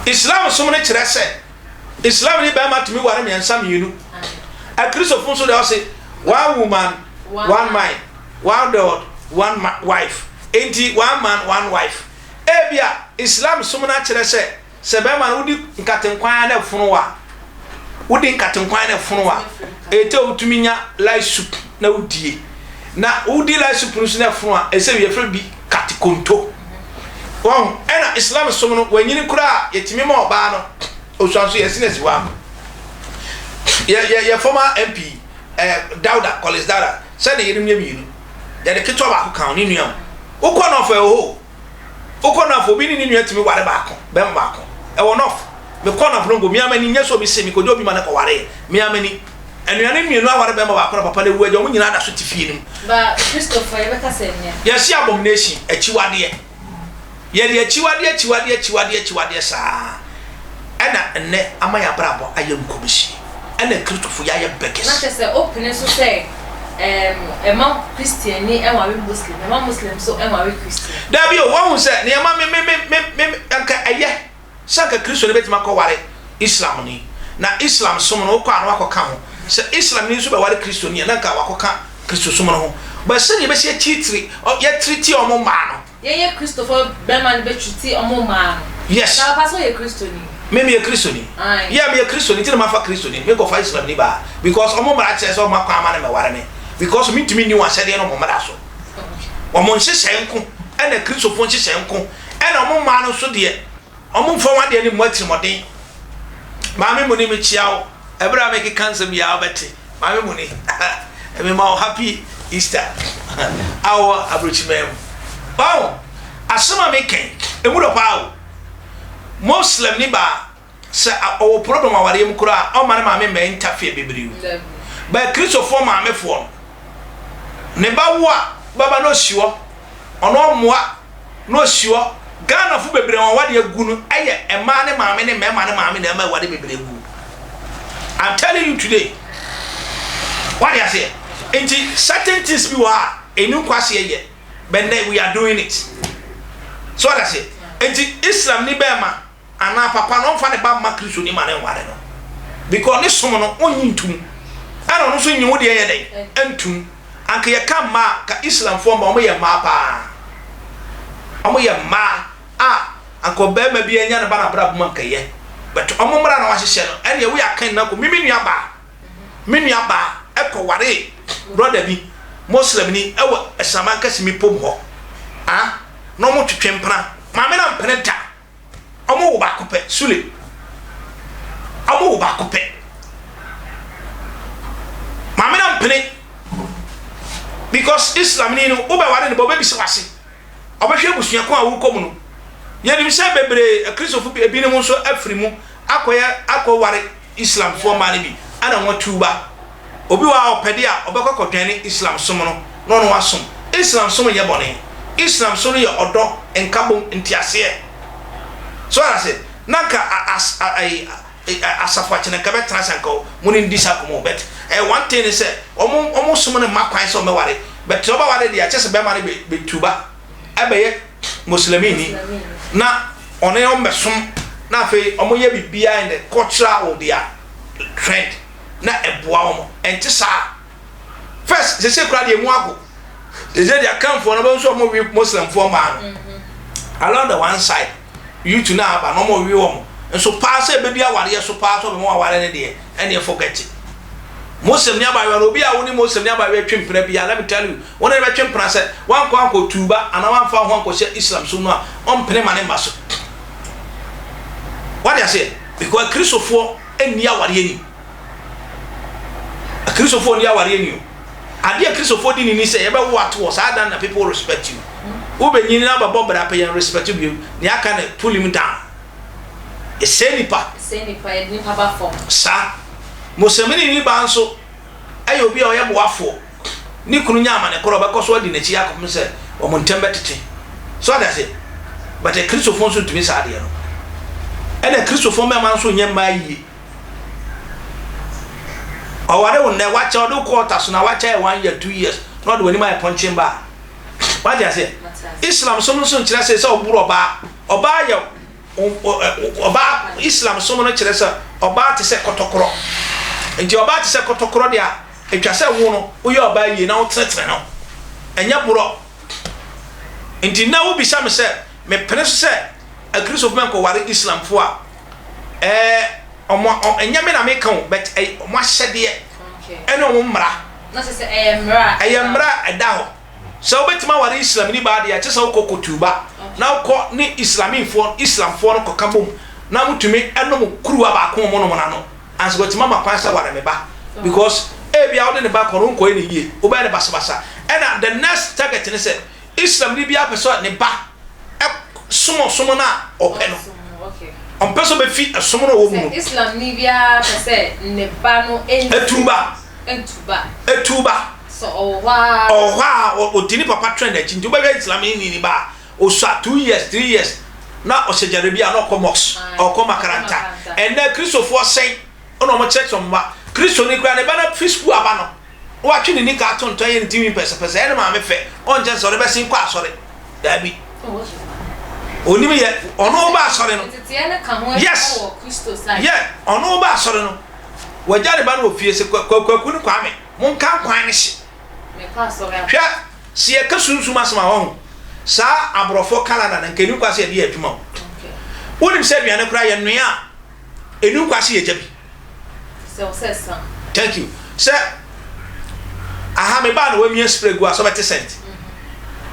Islam som no kyerɛ sɛ Islamni barima tumi ware mmiɛnsa mmienu. Akristofo nso deɛ ɔse one woman, one man, one dog, one wife. Enti one man, one wife. Ebia Islam som no akyerɛ sɛ Sɛ bɛrima no wodi nkatenkwan na ɛfono wo a, wodi nkatenkwan na ɛfono wo a, ɛtɛ wotumi nya light soup na wodie. Na wodi light soup no so na ɛfono a, ɛsɛ yɛfrɛ bi katekonto. Wɔn ɛna Islam som no wanyini koraa yɛtumi ma ɔbaa no osua nso yɛsi na si hɔ ama. Yɛ yɛ yɛ former MP eh, Dauda, Collins Dauda, sɛ ne yerenom yɛ mmienu. Yɛde ketewa baako ka ho ne nua ho. Wokɔ nɔfɛ wɔ hɔ o. Wokɔ North obi ne ne nua tumi ware baako, bɛrima baako. Ɛwɔ North. Mekɔ North no nko, me ara m'ani, nyɛ sɛ obi se mekɔgya obi ma no kɔwareɛ. Me ara m'ani. Anuanom mmienu aware bɛrima baako na papa no awu agya, wɔn nyinaa da so te fie no mu. Ba Kristofoɔ yɛbɛka sɛ nyɛ. Yɛse abomination, akyiwadeɛ. Yɛde akyiwadeɛ, akyiwadeɛ, akyiwadeɛ, akyiwadeɛ saa ɛna nnɛ ama yɛn abrabɔ ayɛ nkɔmhyie. Ɛna Kristofo yɛayɛ beggars. Na kyerɛ sɛ wopene so sɛ ɛɛm ɛma Christianni nware Muslim, ɛma Muslim nso nware Christian. Dabi o, wahu sɛ nea ɛma me me me me me anka ɛyɛ sɛ anka Kristoni bɛtumi akɔware Islamni, na Islam som no wokɔ a na wakɔka ho. Sɛ Islamni nso bɛware Kristoni a na anka wakɔka Kristosom no ho. But sɛnea yɛbɛsi akyirikyiri, yɛtreati wɔn mmaa no. Yɛn yɛ Kristofo bɛma no bɛ treati ɔmo mmaa no. Yes. Na papa sɛ ɔyɛ Kristoni. Me meyɛ Kristoni. Ae. Yeah meyɛ Kristoni nti na mafa Kristoni me nkɔfa Islamni baa because ɔmo mmara kyerɛ sɛ ɔmma kwan ma no mmɛware me because mentumi nni wɔn ahyɛdeɛ ne ɔmo mmara so. Wɔn nhyehyɛe nko ɛna Kristofo nhyehyɛe nko ɛna ɔmo mmaa no nso deɛ ɔmo mfa wɔn adeɛ no mmɔ atirimuɔden. Maame Muni mekyia wo ɛberɛ a mekeka nsɛm yi ara wobɛte. Maame Muni, mema wo happy Easter a wɔ aburokyiman mu. Wahu, asɛm a meka yi, emu dɔ paa o. Muslim ni baa, sɛ ɔwɔ problem awareɛ mu koraa a, ɔmma ne maame mmɛ interfere bebree o. But Kristofoɔ maamefoɔ no, ne ba wo a, bɛba na ɔsi hɔ, ɔno ɔmmoa. na ɔsi hɔ. Ghanafo bebree wɔn awadeɛ agu no yɛ mmaa ne maame ne mmarima ne maame na ɛma awade bebree gu. I'm telling you today. Wade aseɛ? Nti certain things bi wɔ hɔ a ɛni nkwaseɛ yɛ but nnɛ we are doing it. So wade aseɛ? Nti Islam ni bɛɛma anaa papa no ɔmfa ne ba mma Kristoni ma no nware no because ne som no onnye ntum ɛna ɔno nso nnye wo deɛ yɛ dɛn ntum. Anka yɛka mmaa a ka Islamfoɔ mma wɔn yɛ mmaa paa wɔn yɛ mmaa a anka ɔbarima bi anya ne ba n'abrabɔ mu anka yɛ but wɔn mmara na wɔahyehyɛ no ɛneɛ woyɛ akan na kɔ me me nua baa me nua baa ɛkɔ waree brother bi Muslim ni ɛwɔ Asinaman kɛse mi pom hɔ ah na wɔn twetwe mpena maame na mpene da. Ɔmo wo baako pɛ, Sule. Ɔmo wo baako pɛ. Maame no ampene because Islam ni no wobɛware no ba ɔbɛbisa w'ase. Ɔbɛhwɛ abusua ko a wokɔ mu no. Yɛnim sɛ bebree Akristofo ebinom nso afiri mu akɔyɛ akɔware Islamfoɔ mmaa no bi ana wɔatu ba. Obi wɔ hɔ a ɔpɛ de a ɔbɛkɔ akɔdwɛne Islam som no na ɔno wasom. Islam som nyɛ bɔne. Islam som no yɛ ɔdɔ, nkabom, nteaseɛ. So wate aseɛ? Na anka a as a ayi a asafo akye no anka bɛtena ase anka wɔn ne no di saa nkɔmmɔ but ɛyɛ one thing ne sɛ wɔn wɔn som no mma kwan sɛ wɔbɛware but sɛ wɔbɛware deɛ a kyerɛ sɛ bɛrima no bɛ bɛtuba ɛbɛyɛ Muslimini na ɔne wɔn bɛsom na afei wɔyɛ biribiara in the cultural or their trend. na ɛboa wɔn. Ɛnte saa. First, sese koraa deɛ emu ago. Sese deɛ Akanfoɔ no bɛn nso wɔn we Muslimfoɔ mmaa no. Along the one side, youth no aba na wɔn we wɔn. Nso paa sɛ ebedi awareɛ so paa sɛ ɔbɛma waware no deɛ, ɛneɛ forget it. Muslim ni abaayewa no, obi a wo ne Muslim ni abaayewa twe mpena biara, let me tell you, wo ne no bɛtwe mpena sɛ wankɔ ankɔ tuuba anaa wamfa wo ho ankɔhyɛ Islam som no a, ɔmpene ma ne mma so. Wate aseɛ? Because Akristofoɔ nni awareɛ ni. Akristofoɔ nni awareɛ ni o. Adeɛ a Kristofoɔ di ni ni sɛ yɛbɛwo ato hɔ saa dan na people respect you. Wobɛnyini na abɛbɔ bra pɛ yɛn respect you bio. Nea aka no pull him down. Yɛsɛe nipa. Yɛsɛe nipa, yɛde nipa ba fam. Saa. Muslimini ni baa nso yɛ obi a ɔyɛ boafoɔ. Ne kunu nya amane korɔ a ɔbɛkɔ so adi n'akyi akɔpem sɛ wɔn ntam bɛtete. So ate aseɛ? But Akristofoɔ nso ntumi saa adeɛ no. Ɛna Akristofoɔ mmarima nso nyɛ mmaa yie. Ɔware wo nnɛ, wakyɛ, ɔde wo kɔ ɔta so na wakyɛ yɛ one year, 2 years, na ɔde w'anim ayɛ pɔnkyen baa. Wate aseɛ? Islam som nso nkyerɛ sɛ sɛ ɔboro ɔbaa. Ɔbaa yɛ. Ɔbaa, Islam som no kyerɛ sɛ ɔbaa te sɛ kɔtɔkorɔ. Nti ɔbaa te sɛ kɔtɔkorɔ deɛ a, ɛtwa sɛ wo no woyɛ ɔbaa yie na wotenetene no. Ɛnyɛ borɔ. Nti nnɛ wobisa me sɛ mepene so sɛ Akristofo mɛnkɔware Islamfoɔ a, ɛɛ ɔmo ɛnyɛ me na meka o, but ɛyɛ ɔmo ahyɛdeɛ ɛne ɔmo mmara. Ɛyɛ mmara a ɛda hɔ. Sɛ wobɛtumi aware Islamni baa deɛ a, kyerɛ sɛ wokɔ kɔ na wokɔ ne Islamifoɔ, Islamfoɔ no kɔka bom na motumi nom kuruwa baako a wɔnom no ano ansa watumi ama kwan sɛ ware me ba because ebia wode ne ba kɔ no wonkɔyɛ no yie, wobɛyɛ no basabasa. Ɛna the next target ne sɛ Islamni biara pɛ sɛ ne ba som ɔsom no a ɔpɛ no. Ɔmpɛ sɛ ɔbɛfi ɛsom no a ɔwɔ mu no. Sɛ Islamni biara pɛ sɛ ne ba no Atuba. Ntuba. Atuba. Sɛ ɔwɔ hɔ ara. Ɔwɔ hɔ a, ɔdi ne papa trend akyi. Nti wobɛhwɛ Islamni ni ba a, ɔsua 2 years, 3 years na ɔhyɛ gyarabia na ɔkɔ mosque, ɔkɔ makaranta. Ɛnnɛ Kristofoɔ sɛn na wɔkyerɛkyerɛ wɔn mma? Kristoni koraa ne ba no afi sukuu aba no, na watwe ne nika ato ntɔn yɛ ne tirinwi mpɛsɛpɛsɛ, ɛyɛ ne maame fɛ, ɔnkyɛn sɛ ɔde bɛsen kɔ asɔre. Daabi. Onim yɛ, ɔno ba asɔre no. Yes. Yeah, ɔno ba asɔre no. Wagya ne ba no wɔ fie sɛ Kwaku ne Kwame, monka nkwan no hye. Hwɛ, sɛ yɛka sunsum asɛm a, wahu, saa aborɔfoɔ calendar no, nka ɛni kwa sɛ yɛde yɛ adwuma o. Wonim sɛ aduane koraa yɛnoa a, ɛni kwa sɛ yɛgya bi. Thank you. Sɛ aha me ba na wamia spray gu a, sɛ ɔbɛte scent.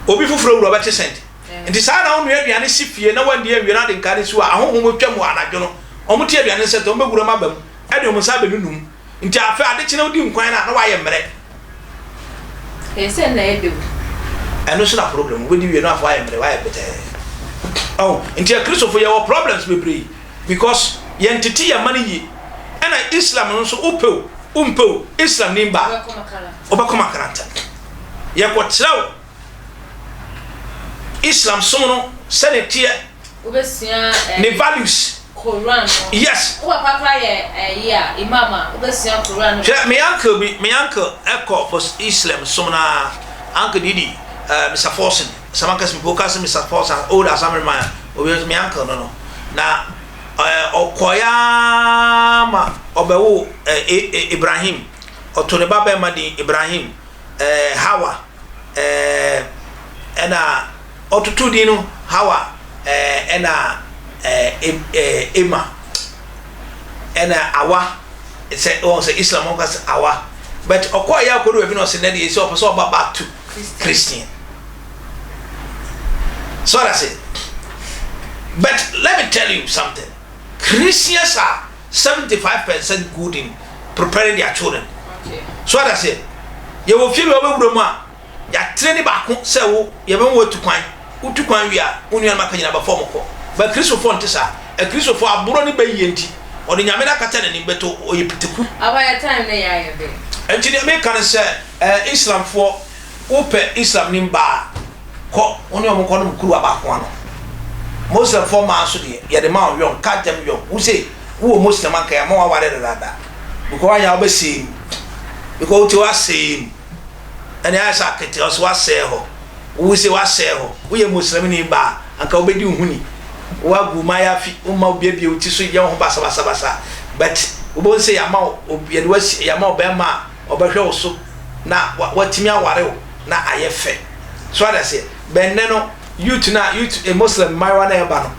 Obi foforɔ wura ɔbɛte scent. Nti saa na wonua aduane si fie na wandi anwie na ade nka ne si hɔ a, ahonhom twam wɔ anadwo no, wɔn te aduane no scent, wɔn bɛwura mu aba mu, ɛde wɔn nsa abɛnunum. Nti afei ade kye na wodi nkwan no a, na wayɛ mmerɛ. Ɛyɛ sɛ nna yɛ dɛ o. Ɛno nso na problem, wobɛdi wie no afei wayɛ mmerɛ, wayɛ bɛtɛɛ. Ɔho, nti Akristofo yɛwɔ problems bebree because yɛntete yɛn mma no yie. Ɛna Islam no nso wopɛ o, wompɛ o, Islam ni ba a, wobɛkɔ makaranta. Yɛkɔkyerɛ wo Islam som no sɛnea ɛteɛ. Wobɛsua eh, ne values. Koran no. Yes. Wo papa kora yɛ ɛyi a imam a wobɛsua Koran no. Hwɛ me uncle bi, me uncle ɛkɔ for Islam som na uncle Didi, Mr. Forson, Samankasi mpo ka sɛ Mr. Forson, old Assembly man, obi me uncle no no. Na ɔkɔeɛ ara ma ɔbɛwo Ibrahim. Ɔto ne ba bɛrima din Ibrahim, Hawa, ɛna ɔtoto din no Hawa ɛna Emma ɛna Awa sɛ wɔn sɛ Islam wɔn ka sɛ Awa but ɔkɔɔ yɛ akɔdu baabi na ɔsɛ nɛ deɛ sɛ ɔpɛ sɛ ɔba back to Christian so that's it. But let me tell you something, Christians are 75% good in preparing their children. So that's it. Yɛwɔ fie bi a wɔbɛwura mu a yɛatene ne baako sɛ wo yɛbɛma watu kwan, wotu kwan wie a wo nuanom aka nyina bɛfa ɔmo kɔ. But Kristofoɔ nte saa. Akristofoɔ aborɔ ne bɛyie nti ɔde Nyame no akata n'anim bɛtɔ ɔyɛ pitaku. Abayɛ time ne yɛ ayɛ bɛ. Nti deɛ meka ne sɛ Islamfoɔ wopɛ Islam ni ba a kɔ wo ne ɔmo nkɔ nom kuruwa baako ano. Muslimfoɔ mmaa nso deɛ yɛde ma wo yɔn ka gyam yɔn wo se wowɔ Muslim anka yɛama wo aware dadaada because woanyɛ a wobɛsɛe mu because wote woasɛe mu ɛne ayɛ sɛ akete ɔsɛ woasɛe hɔ wo se woasɛe hɔ woyɛ Muslimni ba a anka wobɛdi wo ho ni woagu mayafi woma wobiabia wo ti so yɛ wo ho basabasabasa but wobɛhu sɛ yɛama wo yɛde wasi yɛama wo bɛrima a ɔbɛhwɛ wo so na watumi aware wo na ayɛ fɛ so ade aseɛ bɛnnɛ no youth na youth Muslim mmaayewa na ɛba no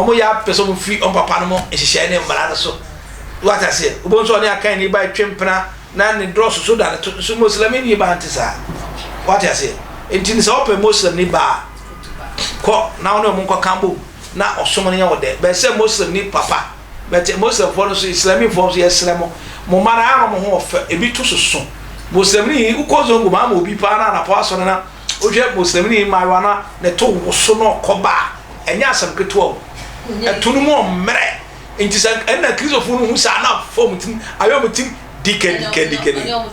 wɔn yɛ apɛ sɛ wɔn firi wɔn papa no mo nhyehyɛe ne mmara no so wate aseɛ wobɛhu sɛ ɔne akan ne ba atwe mpena na ne drɔso so da ne to nso Muslim ni ba nte saa wate aseɛ nti sɛ wɔpɛ Muslim ni ba a kɔ na wɔne wɔn nkɔka bom na ɔsom no yɛ wɔ dɛ bɛn sɛ Muslim ni papa bɛte Muslimfoɔ no nso Islamfoɔ nso yɛsrɛ mo mo mma no ayɛ no mo ho ɔfɛ ebi to soso Muslim ni wokɔ zongo maa ma obi paa na anapɔ asɔre na wohwɛ Muslim ni mmaayewa na ne to woso na ɔkɔ ba a ɛnyɛ asɛm ketewa o ɛto no mu ɔmmerɛ nti sɛ ɛna Kristofoɔ no hu saa na fam tim ayɛ ɔmo tim dika dika dika dika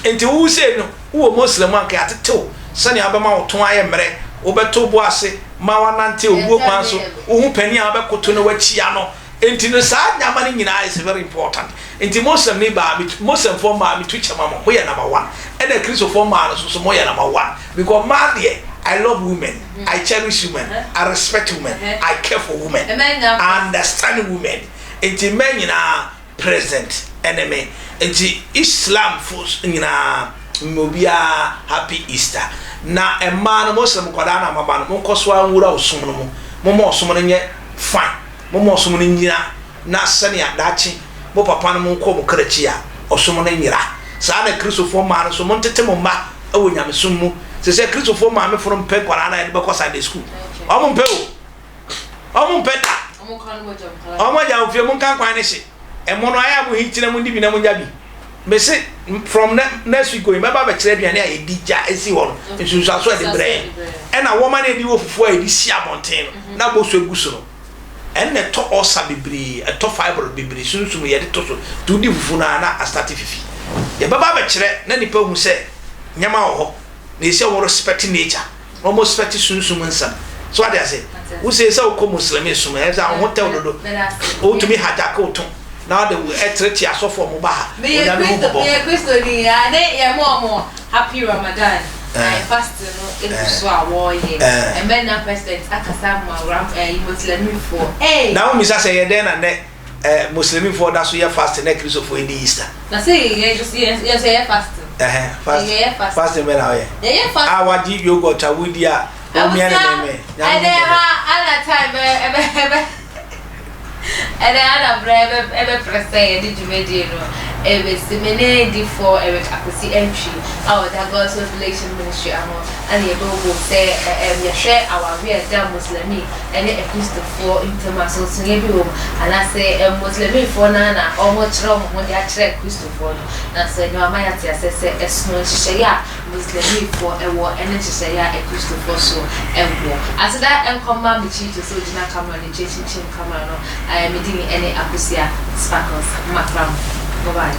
nti wo sɛ no wowɔ Muslim anka yɛatetew sɛnea wobɛma wo to ayɛ mmerɛ wobɛto bo ase ma wanante owuo kwan so wohu panin a wobɛkoto na wakyia no nti no saa nyama no nyinaa is very important nti Muslim ni baa Muslimfoɔ mmaa metu kyɛ ma mo moyɛ number one ɛna Kristofoɔ mmaa no nso so moyɛ number one because mmaa deɛ. I love women, I cherish women, I respect women, I care for women, I understand women. Nti mmaa nyinaa president ɛne me. Nti Islam fo nyinaa mma obiara happy Easter. Na mmaa no Muslim nkwadaa na mmabaa no monkɔ so ara nwura ɔsom no mu. Momma ɔsom no nyɛ fine. Momma ɔsom no nyina na sɛnea daakye mo papa no mo nkɔ mo kra akyi a ɔsom no nyera. Saa na Kristofoɔ mmaa no nso montete mo mma wɔ nyamesom mu. Sesɛ Kristofoɔ maamefo no mpɛ nkwadaa no a yɛde bɛkɔ Sunday school. Wɔn mpɛ o. Wɔn mpɛ da. Wɔn agya wɔn fie monka nkwan no hye. Ɛmo no ayɛ a mo heat na mondi bi na monya bi. Mese from next week going mɛba abɛkyerɛ aduane a yɛdi gya si hɔ no nsunsuanso a ɛde brɛ yɛn. Ɛna wɔma no yɛde wɔ fufuo a yɛde si abɔnten no na bosu egu so no. Ɛnna ɛtɔ ulcer bebree, ɛtɔ fibroid bebree, sunsum yɛde to so nti wodi fufu no a na astate fifi. Yɛbɛba abɛkyerɛ na nnipa ahu sɛ nneɛma wɔ hɔ na ɛsɛ wɔn respect nature na wɔn respect sunsum nsɛm. So wate ase? Wosei sɛ wokɔ Muslimi som ɛyɛ sɛ wo ho tɛw dodo, wotumi hijack wo to na wode ɛtrete asɔfo a wɔba ha. Meyɛ Onyame hu Kristo mmɔbɔ. meyɛ Kristoni a ne yɛma wɔn happy Ramadan. Ae fasting no egu so a wɔɔyɛ. Ɛmɛ na president akasa ama ram ɛyi Moslemifoɔ ei. Na wo misa sɛ ɛyɛ dɛn na nɛ eh Moslemifoɔ da so yɛ fasting na Kristofoɔ ɛdi Easter. Na sɛ yɛn nso yɛn nso yɛyɛ fasting. Ɛhɛn fast Yɛyɛ fasting. fasting bɛn na woyɛ? Yɛyɛ fasting. A wagye yogurt a wodi a womia ne Abusua mɛmɛ. Nyame ɛnɛ hu ha mmɔbɔ. ana time bɛ ɛbɛ ɛbɛ. Ɛnnɛ ara na berɛ bɛprɛ sɛ yɛde dwumadie no rebɛsi. Me ne Difoɔ Eric Akwasi Antwi a ɔda God's Revelation Ministry ano na yɛbɛbom sɛ yɛhwɛ awareɛ a ɛda Muslimi ne Akristofoɔ ntam a nsonsonoeɛ bi wɔ mu anaasɛ Muslimifoɔ no ara na wɔrekyerɛ wɔn ho de akyerɛ Akristofoɔ no. Nanso ɛnnɛ wama yɛate aseɛ sɛ ɛsono nhyehyɛeɛ a Muslimfoɔ wɔ ne nhyehyɛeɛ a Akristofoɔ nso wɔ. Aseda nkɔma me Chief sɛ ɔgyina camera no akyi akyinkyim camera no. Me din ne Akosua Sparkles Makram. Bye bye.